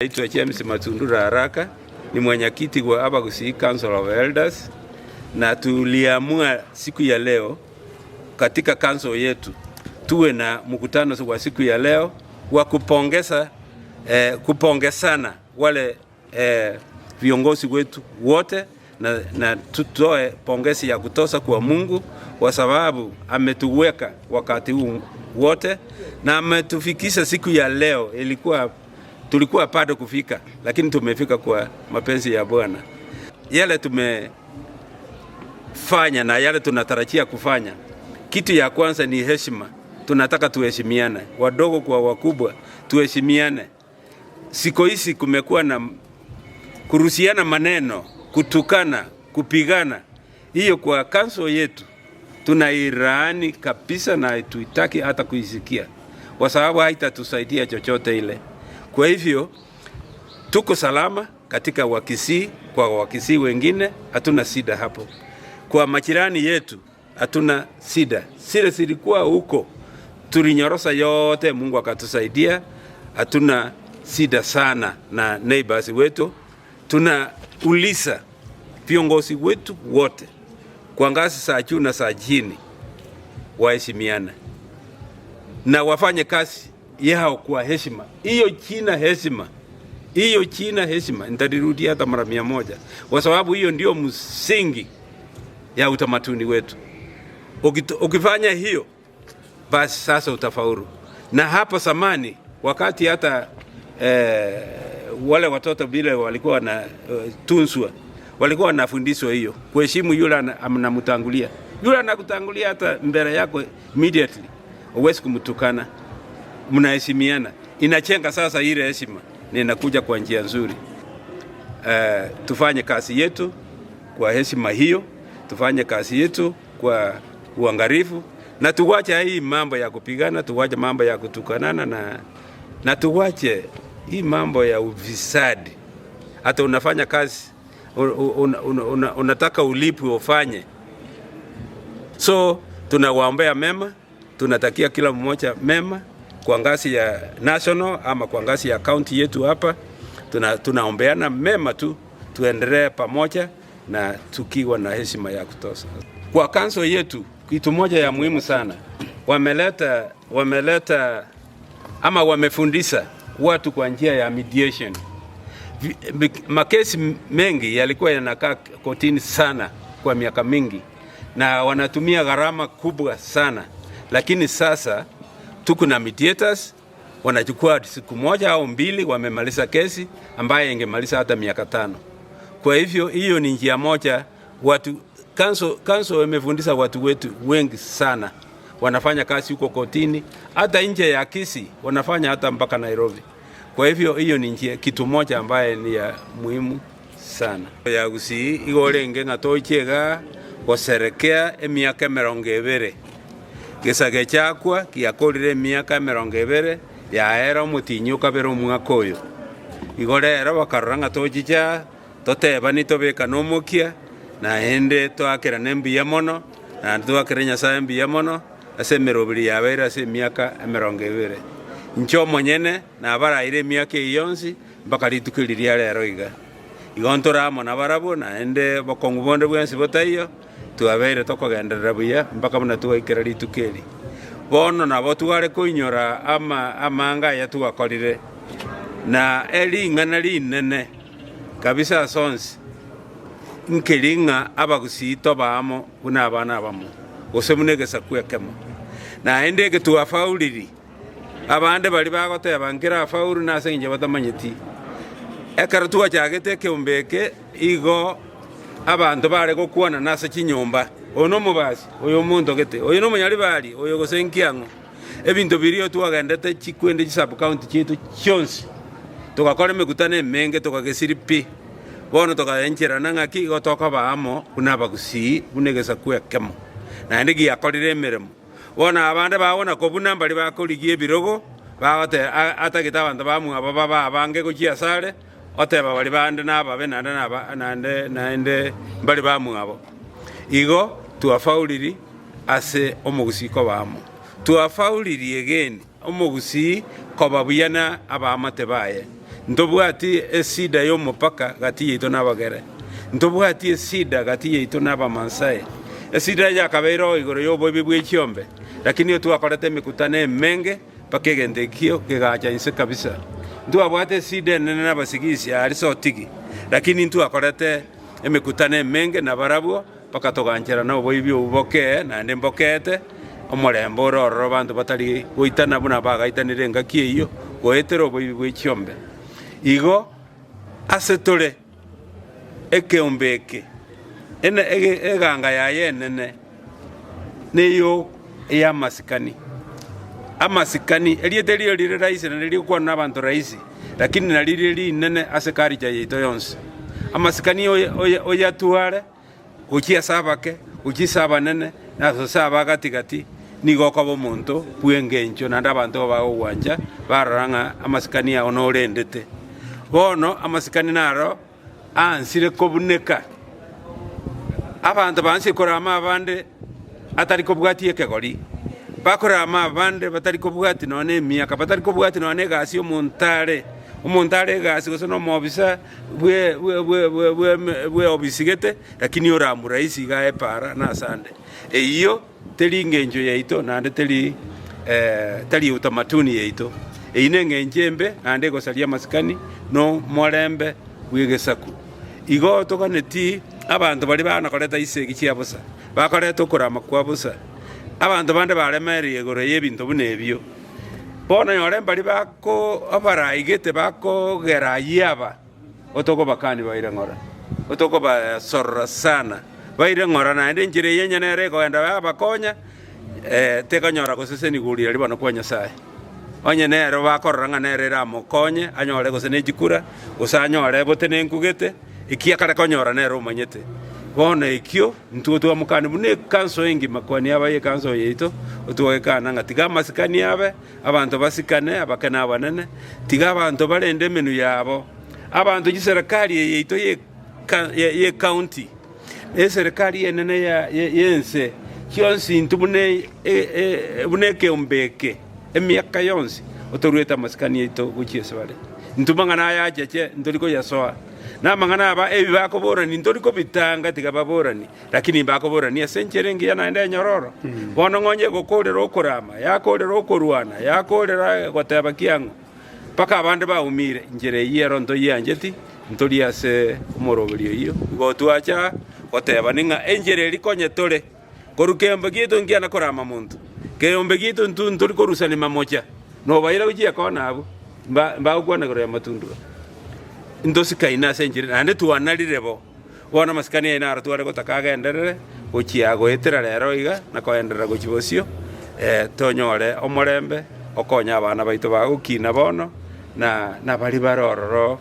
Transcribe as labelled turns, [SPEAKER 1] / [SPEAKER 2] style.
[SPEAKER 1] Naitwa James Matundura Araka, ni mwenyekiti wa Abagusii Council of Elders, na tuliamua siku ya leo katika council yetu tuwe na mkutano wa siku ya leo wa kupongeza eh, kupongezana wale eh, viongozi wetu wote na, na tutoe pongezi ya kutosha kwa Mungu kwa sababu ametuweka wakati huu wote na ametufikisha siku ya leo. Ilikuwa tulikuwa bado kufika, lakini tumefika kwa mapenzi ya Bwana. Yale tumefanya na yale tunatarajia kufanya, kitu ya kwanza ni heshima. Tunataka tuheshimiane, wadogo kwa wakubwa, tuheshimiane. Siku hizi kumekuwa na kurusiana maneno, kutukana, kupigana. Hiyo kwa kanso yetu tunairaani kabisa na hatuitaki hata kuisikia, kwa sababu haitatusaidia chochote ile. Kwa hivyo tuko salama katika Wakisii, kwa Wakisii wengine hatuna shida hapo. Kwa majirani yetu hatuna shida, zile zilikuwa huko tulinyorosa yote, Mungu akatusaidia, hatuna shida sana na neighbors wetu. Tunauliza viongozi wetu wote kwa ngazi za juu na za chini waheshimiane na wafanye kazi yao kwa heshima. Hiyo china heshima, hiyo china heshima, nitalirudia hata mara 100, kwa sababu hiyo ndio msingi ya utamaduni wetu. Ukifanya hiyo basi sasa utafaulu. Na hapo zamani wakati hata eh, wale watoto vile walikuwa wanatunzwa eh, walikuwa wanafundishwa hiyo kuheshimu yule anamtangulia, yule anakutangulia hata mbele yako immediately, huwezi kumtukana, mnaheshimiana. Inachenga sasa ile heshima na inakuja kwa njia nzuri. Eh, tufanye kazi yetu kwa heshima hiyo, tufanye kazi yetu kwa uangalifu na tuwache hii mambo ya kupigana, tuwache mambo ya kutukanana na, na tuwache hii mambo ya ufisadi. Hata unafanya kazi un, un, un, unataka ulipwe ufanye. So tunawaombea mema, tunatakia kila mmoja mema kwa ngazi ya national ama kwa ngazi ya county yetu hapa, tuna, tunaombeana mema tu, tuendelee pamoja na tukiwa na heshima ya kutosha. Kwa kanso yetu, kitu moja ya muhimu sana wameleta, wameleta ama wamefundisha watu kwa njia ya mediation. Makesi mengi yalikuwa yanakaa kotini sana kwa miaka mingi na wanatumia gharama kubwa sana, lakini sasa tuko na mediators wanachukua siku moja au mbili, wamemaliza kesi ambaye ingemaliza hata miaka 5. Kwa hivyo hiyo ni njia moja watu kanso, kanso wamefundisha watu wetu wengi sana, wanafanya kazi huko kotini, hata nje ya Kisii wanafanya hata mpaka Nairobi. Kwa hivyo hiyo ni njia kitu moja ambaye ni ya muhimu sana ya Gusii igorenge ng'a toichega goserekea emiaka 20 gesage chakwa giakorire emiaka 20 yaera omotinyi okabere omwaka oyo igo rero bakarora ng'a tochicha totebani tobekane omokia naende toakerane mbuya mono naende toakere Nyasaye mbuya mono ase emeroberi yabeire ase emiaka 20. Inche omonyene nabaraire emiaka eyio yonsi mpaka rituko eri ria rero iga. Igo ntore amo nabarabwo, naende bokong'u bonde bwensi botaiyo, twabeire tokogenderera buya mpaka buna twaikera rituko eri. Bono nabo tware koinyora ama amanga aya twakorire, na ering'ana rinene kabisa ase onsi, nkeri ng'a abagusii toba amo buna abana abamo, gose buna egesaku ekemo. Naende eke twafauliri, abande baria bagoteba nkerafaulu nase engencho batamanyeti. Ekero twachagete ekeombe eke, igo abanto bare gokwanana ase chinyomba, oyo nomobasi, oyo omonto gete, oyo nomonyaribari, oyo gose nkiang'o. Ebinto biria twagendete chikwende chisub-county chiaito chionsi, togakora emekutano emenge tokagesiri pi. Bono togaencherana ng'aki igo tokoba amo buna abagusii, buna egesaku ekemo, naende giakorire emeremo. Bono abande bagona kobuna mbaria bakorigia ebirogo, bagoteba, Atagete abanto bamwabo babe abange gochia asare, oteba baria bande nababe naende naba naende naende mbari bamwabo. Igo twafauliri ase omogusii koba amo. Twafauliri again omogusii koba buya na abaamate baye. Ntobwati esida y'omopaka gati yaito na Abagere. Ntobwati esida gati yaito na Abamaasai. Esida yakabeire oo igoro y'oboibi bwe chiombe, lakini otwakorete emekutano emenge mpaka egento ekio kegacha inse kabisa. Ntwabwate esida enene n'Abasigisi aria Sotigi, lakini ntwakorete emekutano emenge nabarabwo mpaka togancherana oboibi obwo bokee naende mbokeete omorembe ore ororo abanto batari goitana buna bagaitanire engaki eyio goetera oboibi bwe chiombe. Igo ase tore ekeombe eke, eganga yaye enene neyo ey'amasikani. Amasikani, erieta erio rire rahisi naende rigokwanwa nabanto rahisi, lakini nario rire rinene ase culture yaito yonsi. Amasikani oyatware gochia ase abake, gochia ase abanene, na ase abagati gati, nigo okoba omonto bw'engencho naende abanto bagogwancha barora ng'a amasikani ao norendete. Bono amasikani naro aansire kobuneka, abanto baansire korama abande atari kobwatia ekegori, bakorama abande batari kobwatia nonya na emiaka, batari kobwatia nonya na egasi y'omonto are, omonto are egasi gose na omobisa bwe obisi gete, lakini oramuraisi iga aye para na asande. Eyio teri engencho yaito naende teri tari utamaduni yaito. Eyio na eng'encho embe naende egosaria amasikani na omorembe bw'egesaku. Igo toganeti abanto baria bana koreta isegi chia bosa, bakoreta okorama kwa bosa, abanto bande baremereire igoro y'ebinto buna ebio. Bono nyore mbaria bako abaraigete bakogera ayio aba, otokobakani baire ng'ora, otokobasorora sana, baire ng'ora naende enchera eye onye nere ekogenda yabakonya, tekonyora gosesenigwa riria bono kwa Nyasaye. Onye nere bakorora ng'a nere eramokonye, anyore gose ne chikura, gose anyore botenenku gete, eki akare konyora nere omanyete. Bono ekio, intwe twamokania buna ekanso engima kwani aba ekanso yaito, otwagekana ng'a tiga amasikani abe, abanto basikane, abake na abanene, tiga abanto barende emenwa yabo. Abanto chiserekari eye yaito y'ecounty, na eserekari enene y'ense, chionsi intwe buna buna ekeombe eke, emiaka yonsi, otoruete amasikani aito gochia ase bare. Intwe mang'ana aya acheche, ntori koyasoa, na amang'ana aba ebi bakoborani ntori kobitanga tiga baborani, lakini mbakoborani ase enchera engiya naende enyororo. Bono ng'onye egokorera okorama, yakorera okorwana, yakorera goteba kiang'o, mpaka abande baumire, inchera eyio ero ntoyiancheti, ntori ase omoroberio oyio. Igo twacha gotebani ng'a enchera eria konye tore, korwa keombe giaito nkiana korama monto, keombe giaito intwe ntori korusania mamocha, nobaira gochia ekona abwo, mba mbagokwana igoro y'amatundura. Ntosikaine ase enchera naende twanarire bo. Bono amasikani aye naro tware gotaka agenderere gochia goetera rero iga na koenderera gochia bosio, tonyore omorembe, okonye abana baito bagokina bono, na nabaria bare ororo.